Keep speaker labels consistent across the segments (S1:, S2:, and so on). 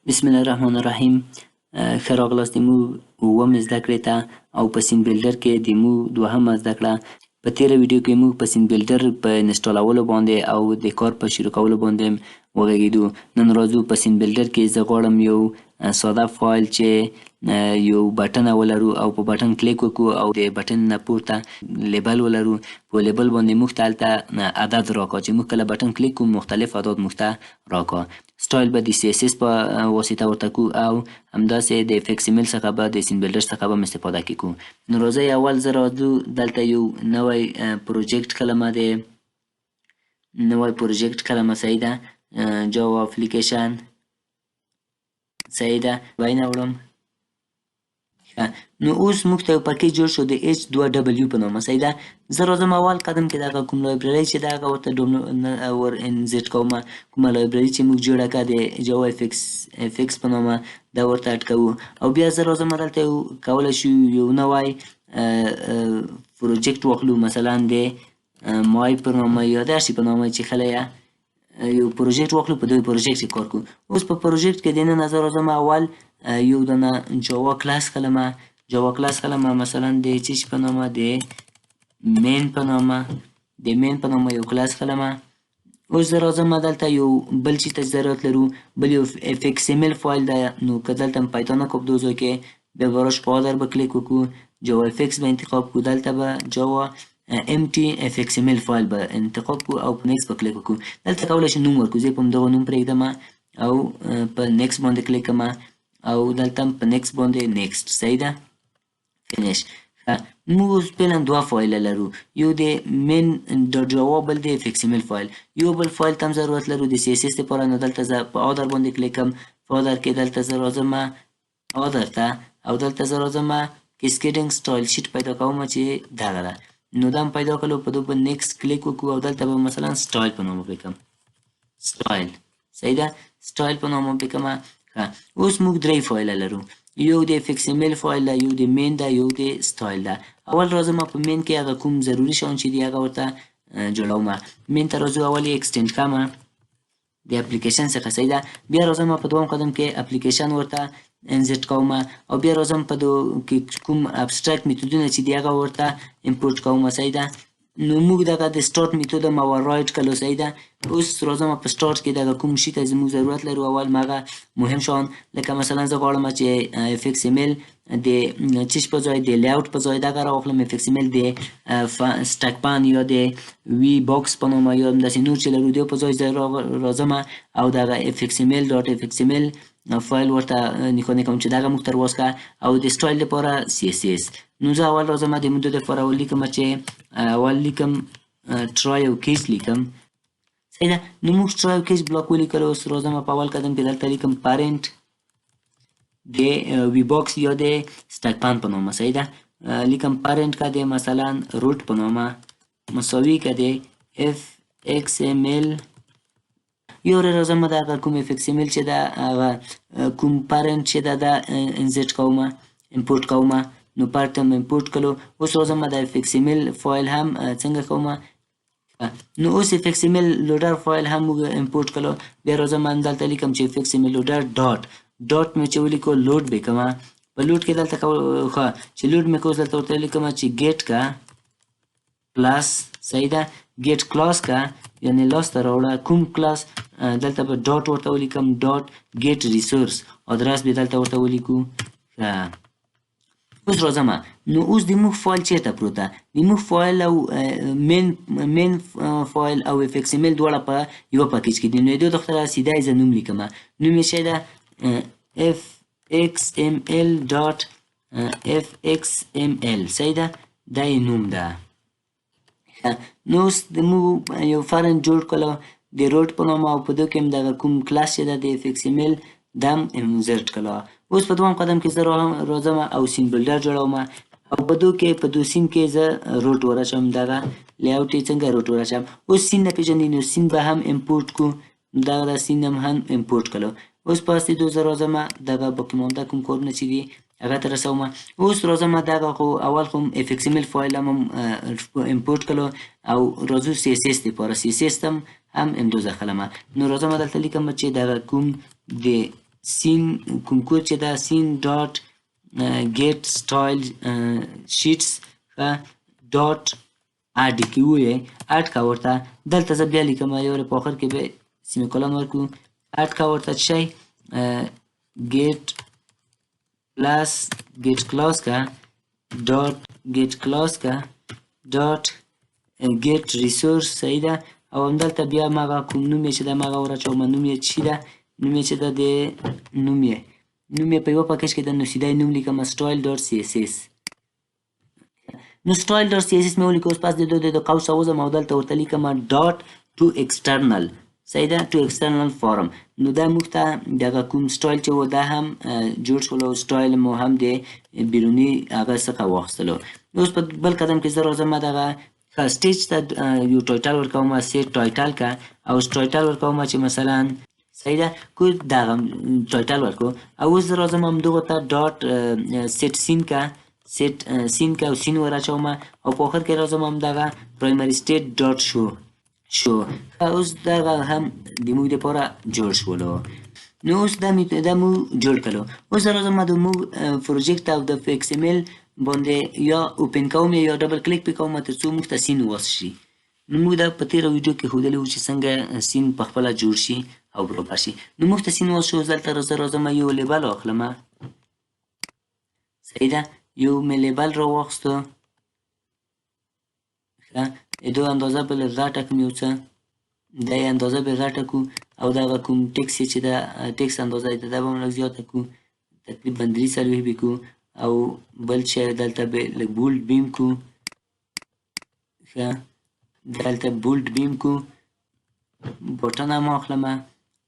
S1: بسم الله الرحمن الرحیم. ښه راغلاست د موږ اوومې زده کړې ته او په scene builder کې د موږ دوهمه زده کړه. په تېره ویډیو کې موږ په scene builder په install ولو باندې او د کار په شروع کولو باندې وغږېدو. نن راځو په scene builder کې زه غواړم یو ساده فایل چې یو button ولرو او په button کلیک وکړو او د button نه پورته label ولرو، په label باندې موږ ته هلته عدد راکا چې موږ کله button کلیک کوو مختلف اعداد موږ ته راکا. سټایل به د CSS په واسطه ورته کو او همداسې د FXML څخه به د scene builder څخه به استفاده کې کو. نو راځئ اول زه راځو دلته یو نوی project کلمه دی، نوی project کلمه صحیح ده، Java application صحیح ده، وینه وړم. نو اوس موږ ته یو package جوړ شو د H2W په نامه، صحیح ده. زه راځم اول قدم کې دغه کوم library چې ده هغه ورته ور insert کوم، کومه library چې موږ جوړه کړه د JavaFX په نامه دا ورته add کوو. او بیا زه راځم دلته یو کولی شو یو نوی project واخلو، مثلا د my په نامه یا د هر شي په نامه چې خله یو project واخلو، په دې project کې کار کوو. اوس په project کې دننه زه راځم اول یو دانه Java class کلمه، Java class کلمه مثلا د څه شي په نامه، د main په نامه، د main په نامه یو کلاس کلمه. اوس زه راځم دلته یو بل چیز ته ضرورت لرو، بل یو FXML فایل ده. نو که دلته هم پیدا نه کوم دو ځای کې بیا براش په other به کلیک وکړو، JavaFX به انتخاب کړو، دلته به Java empty FXML فایل به انتخاب کړو او په next به کلیک وکړو. دلته کولی شو نوم ورکړو، زه په همدغه نوم پرېږدم او په next باندې کلیک کوم او دلته هم په next باندې next، صحیح ده، finish. موږ اوس فعلا دوه فایله لرو، یو د main dot Java، بل د FXML فایل. یو بل فایل ته هم ضرورت لرو د CSS لپاره. نو دلته زه په other باندې کلیک کوم، په other کې دلته زه راځم other ته او دلته زه راځم cascading style sheet پیدا کوم چې دغه ده. نو دا هم پیدا کړو، په دې به next کلیک وکړو او دلته به مثلا سټایل په نامه ولیکم، سټایل، صحیح ده، سټایل په نامه ولیکم. اوس موږ درې فایله لرو، یو د FXML فایل ده، یو د main ده، یو د سټایل ده. اول راځم په main کې هغه کوم ضروري شیان چې دي هغه ورته جوړوم. main ته راځو، اول یې extend کوم د اپلیکیشن څخه، صحیح ده. بیا راځم په دوم قدم کې اپلیکیشن ورته insert کوم او بیا راځم په دو کې کوم abstract میتودونه چې دي هغه ورته import کوم، صحیح ده. نو موږ دغه د start method هم override کړو، صحیح ده. اوس راځم په سټارټ کې دغه کوم شي ته زموږ ضرورت لرو، اول مغه مهم شان لکه مثلا زه غواړم چې FXML د چش په ځای د layout په ځای دغه راواخلم، FXML د stack pane یا د VBox په نامه یا همداسې نور چې لرو دی په ځای زه راځم او دغه FXML dot FXML فایل ورته نښانه کوم چې دغه موږ تر واس کړه. او د سټایل لپاره CSS. نو زه اول راځم د مدو لپاره اول لیکم چې اول لیکم try او catch لیکم، صحیح ده. نو موږ try او catch block ولیکلو. اوس راځم په اول قدم کې دلته لیکم parent د VBox یا د stack pane په نامه، صحیح ده. لیکم parent که د مثلا root په نامه مساوي که د FXML. یو راځم د هغه کوم FXML چې ده هغه کوم parent چې ده دا insert کوم، import کوم. نو parent هم import کړو. اوس راځم د FXML فایل هم څنګه کوم. نو اوس FXML loader فایل هم موږ import کړو. بیا راځم دلته لیکم چې FXML loader dot dot مې چې ولیکو load به کوم. په load کې دلته ښه چې load مې کوم دلته ورته لیکم چې get کا کلاس، صحیح ده، get class کا یعنی لاسته راوړه کوم کلاس، دلته به dot ورته ولیکم dot get resource آدرس به دلته ورته ولیکو. اوس راځم نو اوس د موږ فایل چیرته پروت ده؟ د موږ فایل او main فایل او FXML دواړه په یوه package کې دي. نو دې دفتر سیده زه نوم لیکم، نوم یې څه ده؟ FXML dot FXML، صحیح ده، دا یې نوم ده. نو اوس د موږ یو parent جوړ کړو د root په نامه او په دې کې هم دغه کوم کلاس چې ده د FXML دا هم insert کړو. اوس په دوم قدم کې زه راځم او scene builder جوړوم او په دو کې په دو scene کې زه root ورچوم، دغه layout یې څنګه root ورچوم. اوس scene نه پېژني نو scene به هم import کو، دغه د scene هم import کړو. اوس پاس دې زه راځم دغه باقي مانده کوم کارونه چې دي هغه ته رسوم. اوس راځم دغه خو اول خو FXML فایل هم import کړو او راځو CSS لپاره CSS هم هم امروز خلمه. نو راځم دلته لیکم چې دغه کوم د scene کوم کوډ چې ده scene dot get style sheets dot add کې ووایې، add که ورته. دلته زه بیا لیکم، یو په آخر کې به semicolon ورکړو. add که ورته څه شی get plus get class که dot get class که dot get resource، صحیح ده. او همدلته بیا مغه کوم نوم یې چې ده مغه وراچوم. نوم یې چی ده؟ نوم یې چې ده د نوم یې په یوه package کې ده، نو سیده نوم لیکم style.css. نو style.css مې ولیکه. اوس پس د دوه د قوس وځم او دلته ورته لیکم dot to external، صحیح ده، to external form. نو دا موږ ته دغه کوم سټایل چې و دا هم جوړ شول او سټایل مو هم د بیروني هغه څخه واخیستلو. اوس په بل قدم کې زه راځم دغه stage ته یو title ورکوم، set title که او title ورکوم چې مثلا، صحیح ده، کو دغه title ورکو. او اوس زه راځم همدغه ته dot set scene که set scene که او scene وراچوم او په آخر کې راځم همدغه primary state dot show شو. اوس دغه هم د موږ دپاره جوړ شولو. نو اوس دا دا مو جوړ کړو. اوس زه راځم د موږ project او د XML باندې یا open کوم یا double click پې کوم تر څو موږ ته scene واس شي. نو موږ دا په تېره ویډیو کې ښودلي وو چې څنګه scene په خپله جوړ شي او برابر شي. نو موږ ته scene واس شو. دلته زه راځم یو label واخلم، صحیح ده. یو مې label راواخیستو، ښه د اندازه به لږ غټه کړم، یو څه د اندازه به غټه کړو او دغه کوم ټیکس چې ده ټیکس اندازه یې ده دا به هم لږ زیاته کړو، تقریبا 43 به کړو. او بل چې دلته به لږ bold بیم کړو، ښه دلته bold بیم کړو. button هم اخلم،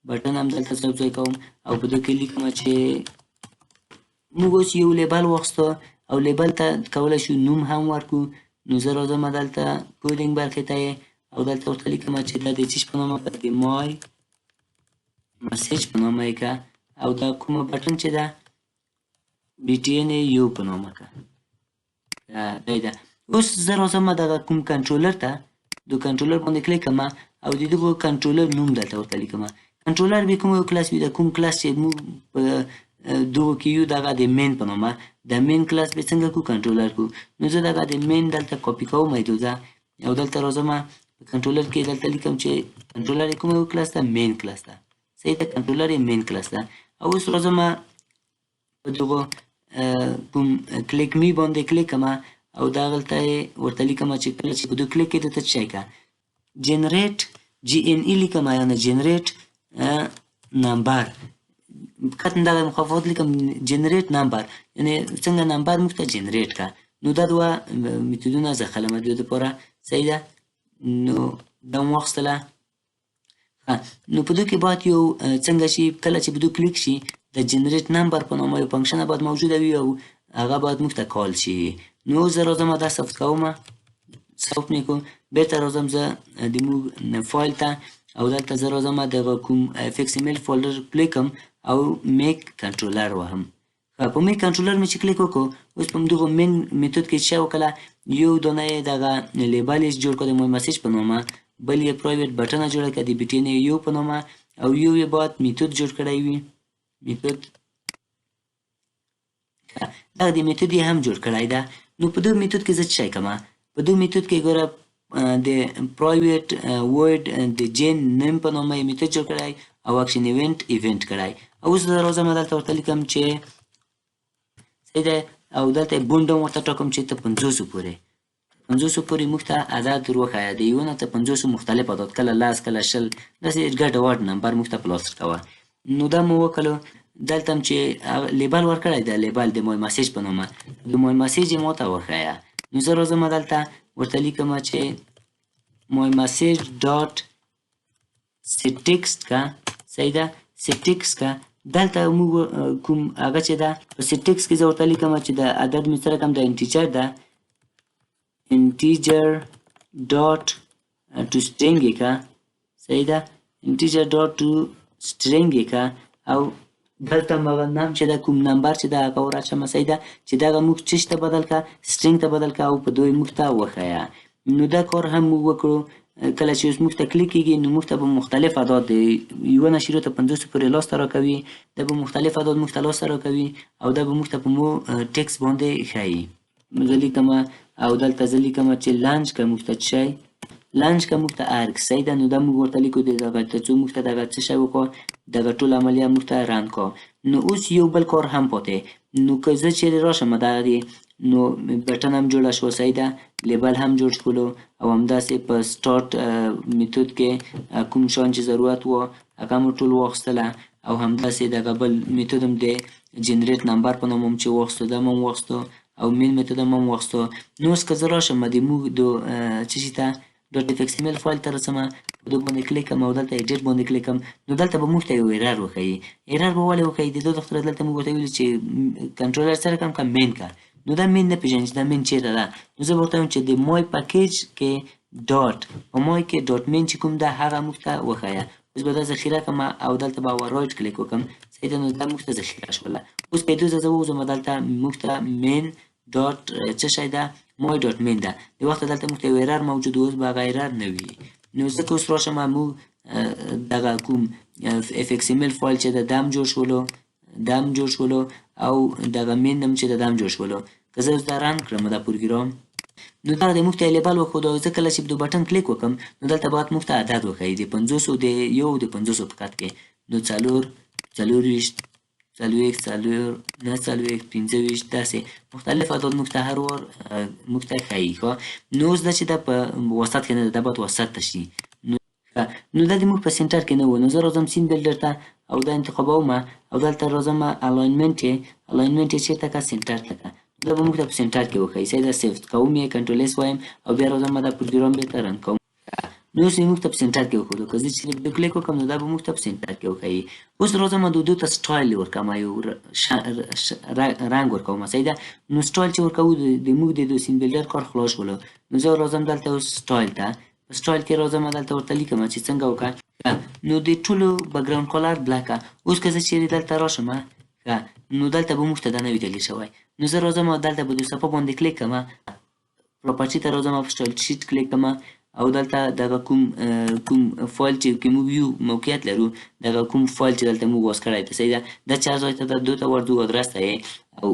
S1: button هم دلته ځای ځای کوم او په دې کې لیکم چې موږ اوس یو label واخیستو او label ته کولی شو نوم هم ورکړو. نو زه راځم دلته coding برخې ته او دلته ورته لیکم چې دا د څه په نامه که د my message په نامه یې که او دا کومه button چې ده btn یو په نامه که دی ده. اوس زه راځم دغه کوم کنټرولر ته، د کنټرولر باندې کلیک کوم او د دغه کنټرولر نوم دلته ورته لیکم. کنټرولر به کوم یو کلاس وي، د کوم کلاس چې موږ په دغو کې یو دغه د main په نامه، د main class به څنګه کو کنټرولر کو. نو زه دغه د main دلته کاپي کوم دوزه او دلته راځم په کنټرولر کې دلته لیکم چې کنټرولر کوم یو کلاس ده، main class ده، صحیح ده، کنټرولر یې main class ده. او اوس راځم په دغه کوم click me باندې کلیک کوم او دغلته ورته لیکم چې کله چې په دې کلیک کې ته څه شی که generate GNE لیکم، یعنی generate number، کتن دغه مخففات لیکم generate number، یعنی څنګه number موږ ته generate کا. نو دا دوه میتودونه زه خلم د دې لپاره، صحیح ده. نو دا مو واخیستله. نو په دې کې باید یو څنګه شي کله چې په دې کلیک شي د generate number په نامه یو function باید موجوده وي او هغه باید موږ ته call شي. نو زه راځم دا save کوم، save مې کوم، بیرته راځم زه د موږ فایل ته او دلته زه راځم دغه کوم FXML folder کلیک کوم او make controller وهم. په make controller مې چې کلیک وکړو اوس په دغه main method کې څه وکړه، یو دانه یې دغه label یې جوړ کړ د my message په نامه، بل یې private button جوړه کړه د btn یو په نامه او یو یې باید method جوړ کړی وي، method دغه د method یې هم جوړ کړی ده. نو په دغه method کې زه څه شی کوم، په دغه method کې ګوره د private void د gen num په نامه یې method جوړ کړی او action event event کړی. او اوس زه راځم دلته ورته لیکم چې صحیح ده او دلته bound هم ورته ټاکم چې تر 50 پورې، 50 پورې موږ ته عدد ور وښیه، د یو نه تر 50 مختلف عدد، کله 10 کله 20، داسې ګډ وډ number موږ ته په لاس راکوه. نو دا مو وکړو. دلته هم چې label ورکړی دی، label د my message په نامه، د my message یې ماته وښیه. نو زه راځم دلته ورته لیکم چې my message dot set text که، صحیح ده، set text که. دلته موږ کوم هغه چې ده په set text کې زه ورته لیکم چې د عدد مې څه رقم ده، integer ده، integer dot to string یې که، صحیح ده، integer dot to string یې که. او دلته هغه num چې ده کوم number چې ده هغه وراچوم، صحیح ده، چې دغه موږ څه ته بدل که، string ته بدل که او په دوی موږ ته وښیه. نو دا کار هم موږ وکړو. کله چې اوس موږ ته کلیک کېږي نو موږ ته به مختلف اعداد د یوه نه شروع تر 50 پورې لاسته راکوي. دا به مختلف اعداد موږ ته لاسته راکوي او دا به موږ ته په مو ټیکس باندې ښیي. زه لیکم او دلته زه لیکم چې لنچ که موږ ته څه شی، لنچ که موږ ته ارګ، صحیح ده. نو دا موږ ورته لیکو د دغه تر څو موږ ته دغه څه شی وکړو، دغه ټول عملیه موږ ته رن کړو. نو اوس یو بل کار هم پاتې. نو که زه چیرې راشم دغه دی، نو بټن هم جوړه شوه، صحیح ده، لیبل هم جوړ شولو او همداسې په سټارټ میتود کې کوم شان چې ضرورت و هغه مو ټول واخیستله او همداسې دغه بل میتود هم د جنریټ نمبر په نامه هم چې واخیستو دا هم واخیستو او مین میتود هم واخیستو. نو اوس که زه راشم د موږ د څه شي ته ډاټ اف ایکس ایم ایل فایل ته رسم، په دې باندې کلیک کوم او دلته ایډیټ باندې کلیک کوم، نو دلته به موږ ته یو ایرر وښیي. ایرر به ولې وښیي؟ د دې دفتر دلته موږ ورته ویلي چې کنټرولر سره کوم که مین که، نو دا مین نه پېژني چې دا مین چېرته ده. نو زه به ورته وایم چې د مای پکیج کې ډاټ په مای کې ډاټ مین چې کوم ده هغه موږ ته وښیه. اوس به دا ذخیره کړم او دلته به رایټ کلیک وکړم، صحیح ده. نو دا موږ ته ذخیره شوله. اوس که دوه زه ووځم دلته موږ ته مین ډاټ څه شی ده، مای ډاټ مین ده. د وخته دلته موږ ته یو ایرر موجود و، اوس به هغه ایرر نه وي. نو ځکه اوس راشم موږ دغه کوم اف ایکس ایم ایل فایل چې ده دم جوړ شولو، دم جوړ شولو او دغه مین هم چې ده دم جوړ شولو. که زه اوس دا رن کړم دا پروګرام، نو دا د موږ ته لیبل وښود. زه کله چې د بټن کلیک وکړم نو دلته باید موږ ته عدد وښیي د 50 د یو د 50 په کت کې. نو 4، 24، 40، 4، نه 40، 25، داسې مختلف اعداد موږ ته هر وار موږ ته ښیي. ښه، نو اوس دا چې دا په وسط کې نه ده، دا باید وسط ته شي. نو دا د موږ په سنټر کې نه و. نو زه راځم سین بلډر ته او دا انتخابوم او دلته راځم الاینمنټ یې، الاینمنټ یې چېرته که سنټر ته که، دا به موږ ته په سنټر کې وښیي. صحیح ده، سیف کوم یې، کنټرول اس وایم او بیا راځم دا پروګرام بېرته رن کوم. نو اوس یې موږ ته په سنټر کې وښودو. که زه چې په کلیک وکړم نو دا به موږ ته په سنټر کې وښیي. اوس راځم دو ته سټایل ورکوم، یو رنګ ورکوم، صحیح ده. نو سټایل چې ورکوو د موږ د دو سین بلډر کار خلاص شولو. نو زه راځم دلته اوس سټایل ته، په سټایل کې راځم دلته ورته لیکم چې څنګه وکړه. نو د ټولو بکګراوند کالر بلک. اوس که زه چیرې دلته راشم، ښه، نو دلته به موږ ته دا نه وي تغیر شوی. نو زه راځم دلته به د صفحه باندې کلیک کوم، پراپرټي ته راځم، په سټایل شیټ کلیک کوم او دلته دغه کوم فایل چې کې موږ یو موقعیت لرو، دغه کوم فایل چې دلته موږ واز کړی دی، صحیح ده، دا چې هر ځای ته ده دو ته ورځو ادرس ته یې. او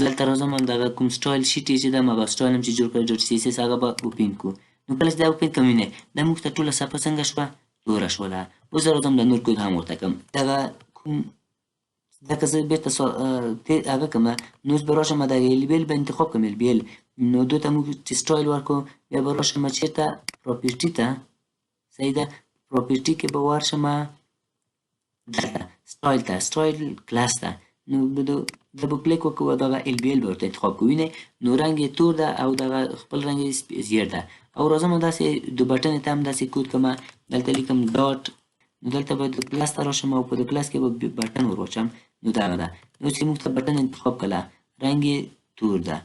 S1: دلته راځم دغه کوم سټایل شیټ یې چې ده هغه سټایل هم چې جوړ کړی ډاټ سي اس اس هغه به اوپن کړو. نو کله چې دا اوپن کوم وینئ دا موږ ته ټوله صفحه څنګه شوه، توره شوله. اوس زه راځم دا نور کود هم ورته کوم. دغه کوم دا که زه بېرته هغه کوم، نو اوس به راشم دغه ایل بي ایل به انتخاب کوم، ایل بي ایل. نو دو ته موږ چې سټایل ورکړو بیا به راشم چېرته پراپرټي ته، صحیح ده، پراپرټي کې به ورشم دلته سټایل ته، سټایل کلاس ته. نو دا به کلیک وکړو دغه ایل بي ایل به ورته انتخاب کړو. وینئ نو رنګ یې تور ده او دغه خپل رنګ یې زیړ ده. او راځم داسې د بټن ته هم داسې کود کوم، دلته لیکم ډاټ. نو دلته به د کلاس ته راشم او په د کلاس کې به بټن ور واچوم. نو دغه ده. نو چې موږ ته بټن انتخاب کړه رنګ یې تور ده.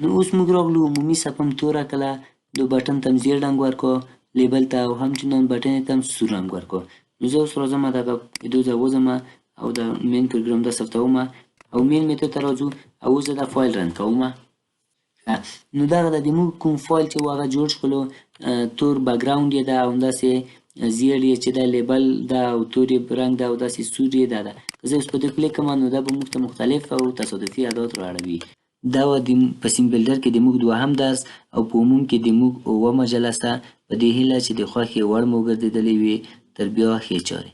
S1: نو اوس موږ راغلو عمومي صفحه هم توره کړه، د بټن ته هم زیړ رنګ ورکړو لیبل ته، او همچنان بټن ته هم سور رنګ ورکړو. نو زه اوس راځم دغه دو ځای وځم او د مین پروګرام دا ثبتوم او مین میتود ته راځو او اوس زه دا فایل رن کوم. نو دغه د موږ کوم فایل چې و هغه جوړ شولو، تور بکګراوند یې ده او همداسې زیړ یې چې ده لیبل ده او تور یې رنګ ده او داسې سور یې ده ده. که زه اوس په دې کلیک کوم نو دا به موږ ته مختلف او تصادفي اعداد رااړوي. دا وه په سین بلډر کې د موږ دوهم درس او په عموم کې د موږ اوومه جلسه. په دې هیله چې د خوښې وړ مو ګرځېدلې وي. تر بیا ښې چارې.